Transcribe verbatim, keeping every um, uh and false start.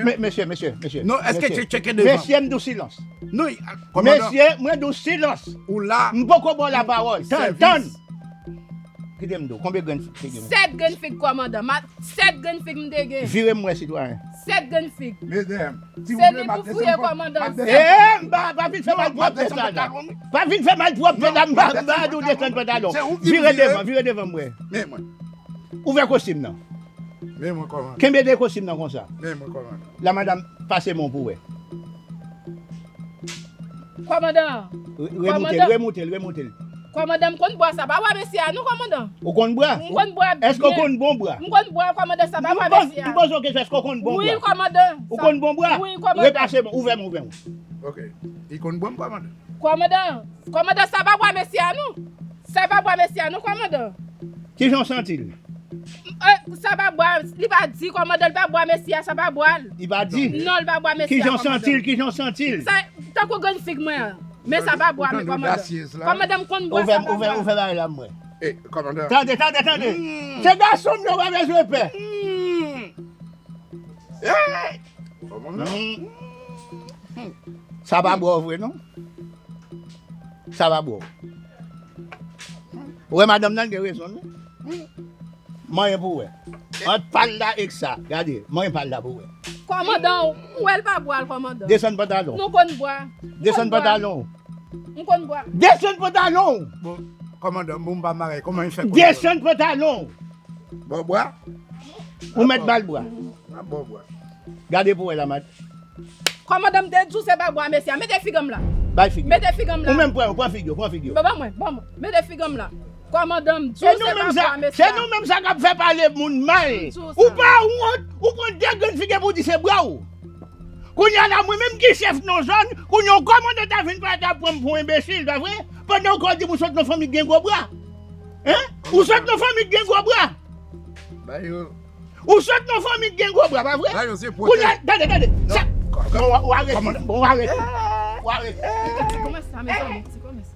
Me- Mesye, mesye, mesye. Non, èske mesye. Tcheke devan? Mesye, m di w silans. Non, kòmandan. Mesye, mwen di w silans. Ou la. M poko ba w lapawòl. Tann, tann. Kite m di w, konbyen grenn fig te gen? Sèt grenn fig, kòmandan. Ma- Sèt grenn fig m te gen. Vire m wè, sitwayen. Sèt grenn fig. Medam, se li pou fouye, kòmandan. E, m pa, pa vin fè mal pou w ap fè sa la. Pa vin fè mal pou w ap fè la, m pa, m pa di w desann pantalon. Vire devan, vire devan m wè. Men mwen. Ouvè kostim nan. Men mwen, kòmandan. Kenbe de kostim nan konsa. Men mwen, kòmandan. La, madanm, pase men w pou wè. Kòmandan. Re- Remoute l, kòmandan. Remoute l, remoute l. Kòmandan, m konn bwa sa. Pa bwa mesye a, non, kòmandan. Ou konn bwa? M konn bwa byen. Èske w konn bon bwa? M konn bwa, kòmandan, sa pa bwa mesye a. M poze w kesyon, èske w konn bon bwa? Wi, kòmandan. Ou konn bon bwa? Wi, kòmandan. Repase men, ouvè men, ouvè men. Ok. Li konn bon, kòmandan? Kòmandan, kòmandan, sa pa bwa mesye a, non. Sa pa bwa mesye a, non, kòmandan. Kijan w santi l? Eh, sa pa bwa, li pa di, kòmandan, li pa bwa mesye a, sa pa bwa l. Li pa di? Non, li pa bwa mesye a, kòmandan. Kijan w santi l? Kijan w santi l? Sa, tankou grenn fig mwen an. Men sa pa bwa, men kòmandan. Kòmandan, m konn bwa, sa pa bwa. Ouvè, ouvè, ouvè bagay la, mwen. Eh, kòmandan. Tande, tande, tande. Hmm. Se gason m yo pa bezwen pè. Hmm. Eh! Kòmandan. Hmm. Sa pa bwa w vre, non? Sa pa bwa w. Ou wè madanm nan, li gen rezon l wi. Manyen pou wè. Ant pa l la ek sa. Gade, manyen pa l la pou wè. Kòmandan, ou wè l pa bwa l, kòmandan. Desann pantalon. Nou konn bwa. Desann pantalon. M konn bwa. Desann pantalon. Bon, kòmandan, bon, m pa mare. Kòman l fè konn bwa? Desann pantalon. Bon bwa. Ou mèt ba l bwa. A bon bwa. Gade pou wè la, mat. Kòmandan, m te di w se pa bwa mesye a. Mete fig an m la. Bay figi. Mete fig an m la. Ou menm pran yo, pran figi yo, pran figi yo. Ban mwen, ban mwen. Mete fig an m la. Kòmandan, m di w se pa bwa mesye a. Se nou menm sa k ap fè pale moun mal. Ou pa wont, ou pran de grenn figi pou w di se bwa w. Kounye a la, mwen menm ki chèf nan zòn, kounye a yon kòmandan ta vin pale ta pran m pou yon enbesil, pa vre? Pandan w ka di m ou sot nan fanmi k gen gwo bra. Hein? Ou sot nan fanmi k gen gwo bra. Ba yo. Ou sot nan fanmi k gen gwo bra, pa vre? Ba yo se pwote. Kounye a, tande, tande. Sa, bon, w arete. Bon, w arete. W arete. Kòman sa, mezanmi? Ti kòman sa?